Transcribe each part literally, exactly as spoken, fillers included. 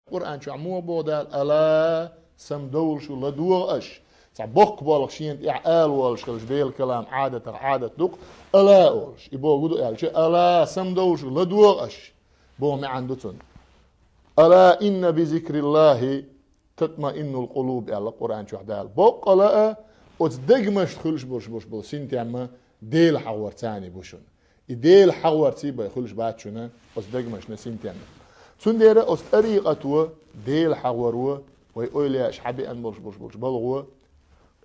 Къуръан чохь муха боху Дала: «Ала, сам довлуш ву, ладогӀа аша». Цхьа боккха болх шена тӀехь ала волуш хилча, Делан калам Ӏадатах Ӏадат ду-кх, «ала» олуш. И бохург ду аьлча, «Ала, сам довлуш ву, ладогӀа аша», боху маьӀна ду цунна. «Ала инна би зикриллахи татмаиннул къулуб», аьлла Къуръан чохь Дала. Боккъала а оцу дегнашна хуьлуш болуш болу синтем Делан хьагӀорца бу шуна. И Делан хьагӀорца бен хуьлуш бац шуна оцу дегнашна синтем. Цундела оцу тӀарикъато, Делан хьагӀоро, вай эвлаяаша хьабеана болуш болуш болчу балхо,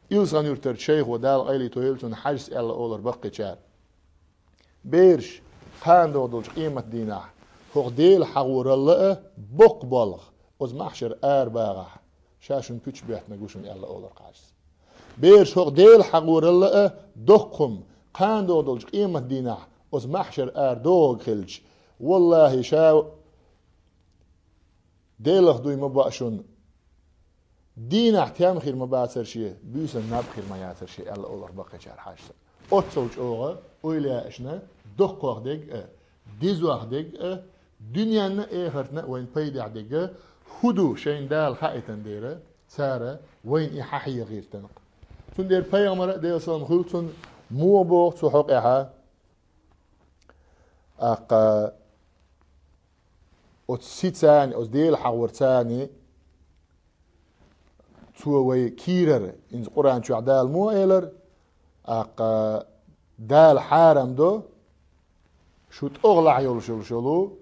Илсхан-Юьртарчу шайхо, Дала къайле тойийла цунна, Хьаьжас аьлла олура баккхийчара: «Бераш, кхана догӀу долчу къематдийнахь хӀокху Делан хьагӀоралла а боккха болх оцу маьхьшар ара багӀахь, ша шуна пуьчаш боьттинарг ву шуна», аьлла олура Хьаьжас. Бераш, хӀокху Делан хьагӀоралла а доккха хӀума, кхана догӀу долчу къематдийнахь оцу маьхьшар ара догӀург хилча, валлахӀи, ша Делах дуй ма баа шуна, дийнахь тем хир ма бацара шен, буьйсанна наб хир ма яцара шен, аьлла олура баккхийчара Хьаьжас. Оццул чӀогӀа эвлаяашна доккхох дерг а, дезох дерг а, дуьненна а, эхартна а вайна пайдехь дерг а хӀун ду шайна Дала хаийтина дела, цара вайна и хьахьеха гӀиртина-кх. Цундела пайхамара, Делан салам хуьлда цунна, муха боху цу хьокъехь, тӀаккха оцу синца, оцу Делан хьагӀорца цо вай кийрара, хӀинца Къуръан чохь Дала муха элира, тӀаккха Дала хьарам до, шу тӀогӀалахь йолуш йолуш йолу,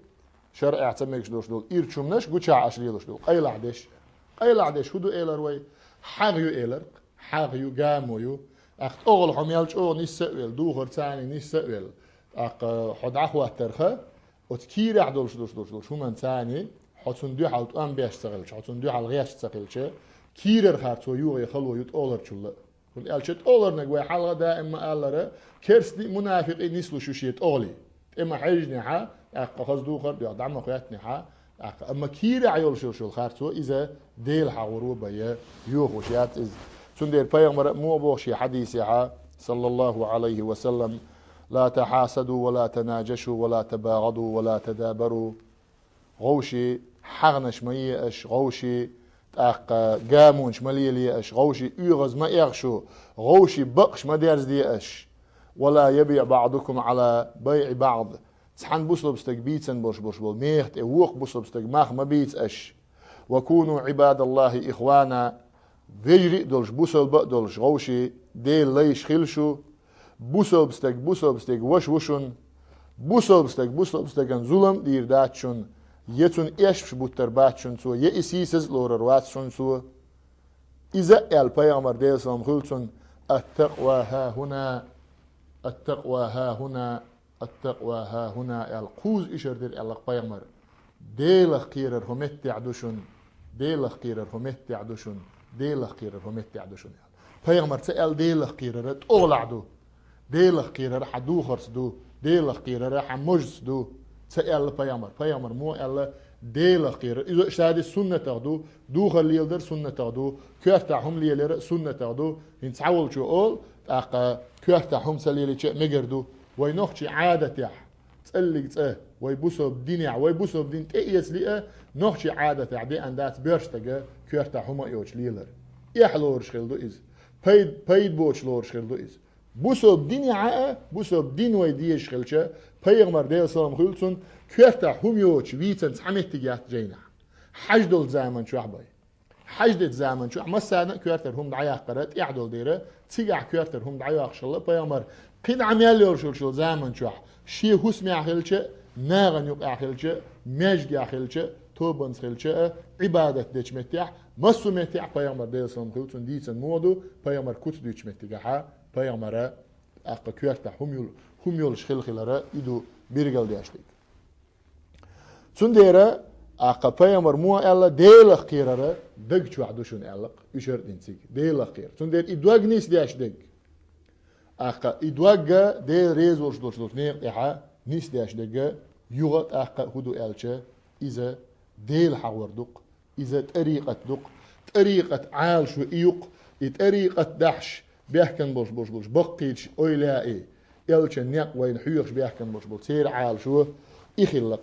шарӀехь ца мегаш долуш долу ирчу хӀуманаш гучахь аша лелош долу къайлаха деш. Къайлаха деш хӀун ду элира вай? ХьагӀ ю элира, хьагӀ ю, гамо ю. ТӀаккха тӀогӀал хьо мел чӀогӀа нисса а велла, духарца нисса а велла, тӀаккха хьо дӀахӀоттарха, оцу кийрахь долуш долуш долуш долуш хӀуманца хьо цунна дуьхьал тӀом беш ца хилча, хьо цунна дуьхьал гӀерташ ца хилча, кийрархара цо юхе хало ю тӀоларчулла а. ХӀунда аьлча тӀоларниг вай хьалха даим ма-аллара, керстий, мунафикъий нислуш ю шен тӀогӀале. ТӀе ма хьежнехьа, тӀаккха хаза духар а доьгӀна, дӀа ма хоьттинехьа, тӀаккха, амма кийрахь йолуш йолуш йолу харцо иза Делан хьагӀоро бен йохош яц иза. Цундела пайхамара муха боху шен хьадисехь, саллаллаху Ӏалайхи ва саллам: «Ла тахьасаду ва ла танаджашу ва ла табагӀаду ва ла тадабару». ГӀовший хьагӀнаш ма е аша, гӀовший тӀаккха гамонаш ма лелае аша, гӀовший оьгӀаз ма эхь шу, гӀовший бакъаш ма дерзаде аша. «Ва ла ябиӀ баӀдукум Ӏала байӀи баӀд». Цхьана бусалба стага бийцан болуш болуш болу меха тӀе вокха бусалба стага мах ма бийца аша. «Ва куну Ӏибадаллахи ихвана». Вежарий а долуш, бусалба а долуш, гӀовший Делан лайш хила шу. Бусалба стаг бусалба стеган ваша ву шуна. Бусалба стаг бусалба стагана зулам а дийр дац шуна, я цунна эшпаш буттар бац шуна цо, я и сийсаз а лорар вац шуна цо. Иза а аьлла пайхамара, Делан салам хуьлда цунна: «Ат-такъва хьахьуна, ат-такъва хьахьуна, ат-такъва хьахьуна», аьлла, кхузза ишар дира аьлла-кх пайхамара. «Делах кхерар хӀу меттехь ду шуна, Делах кхерар хӀу меттехь ду шуна, Делах кхерар хӀу меттехь ду шуна», аьлла. Пайхамара ца аьлла Делах кхерар тӀогӀалахь ду. Делах кхерар хьан духарца ду, Делах кхерар хьан можаца ду, ца аьлла пайхамара. Пайхамара муха аьлла Делах кхерар? Иза шадерг суннатах ду, духар леладар суннатах ду, коьртахь хӀума лелаяр а суннатах ду. ХӀинца цхьаволчо олу, тӀаккха коьртахь хӀума ца лелийча а мегар ду. Вай нохчий Ӏадатехь, цӀаллиг цӀа, вай бусалба динехь, вай бусалба дин тӀеэцале а, нохчий Ӏадатехь деана дац боьрша стага коьртахь хӀума а йоцуш лелар. Эхь лоруш хила ду иза. Пайд-, пайда боцуш лоруш хила ду иза. Бусалба динехь а, бусалба дин вай дезаш хилча, пайхамара, Делан салам хуьлда цунна, коьртахь хӀума йоцуш вийцан цхьа меттиг яц жайнахь. Хьаьж долчу заман чохь бен. Хьаьж дечу заман чохь массарна а коьртара хӀума дӀаяккхара тӀехь долу дера, цигахь коьртара хӀума дӀайоккхуш хилла пайхамар. Кхин дӀа мел йолуш йолу заман чохь шен хӀусамехь хилча а, нахана юкъахь хилча а, маьждигехь хилча а, тобанца хилча а, Ӏибадат дечу меттехь, массо а меттехь пайхамар, Делан салам хуьлда цунна, дийцан муха ду, пайхамар куц дуьйцучу меттигехьа, пайхамара, тӀаккха коьртахь хӀума йол-, хӀума йолуш хила хилара и ду билгалдеш дерг. Цундела, тӀаккха пайхамар муха аьлла, Делах кхерара даг чохь ду шуна аьлла-кх, уьш а дина цига, Делах кхерар. Цундела и дог нисдеш дерг. ТӀаккха и дог а Дела реза волуш долуш долчу некъа тӀехьа нисдеш дерг а, юха а тӀаккха а хӀун ду аьлча, иза Делан хьагӀор ду-кх, иза тӀарикъат ду-кх, тӀарикъат Ӏалашо и ю-кх, и тӀарикъат дахьаш баьхкина болуш болуш болуш баккхийчу эвлаяий, элчан некъ вайна хьоьхуш баьхкина болуш болу церан Ӏалашо и хилла-кх.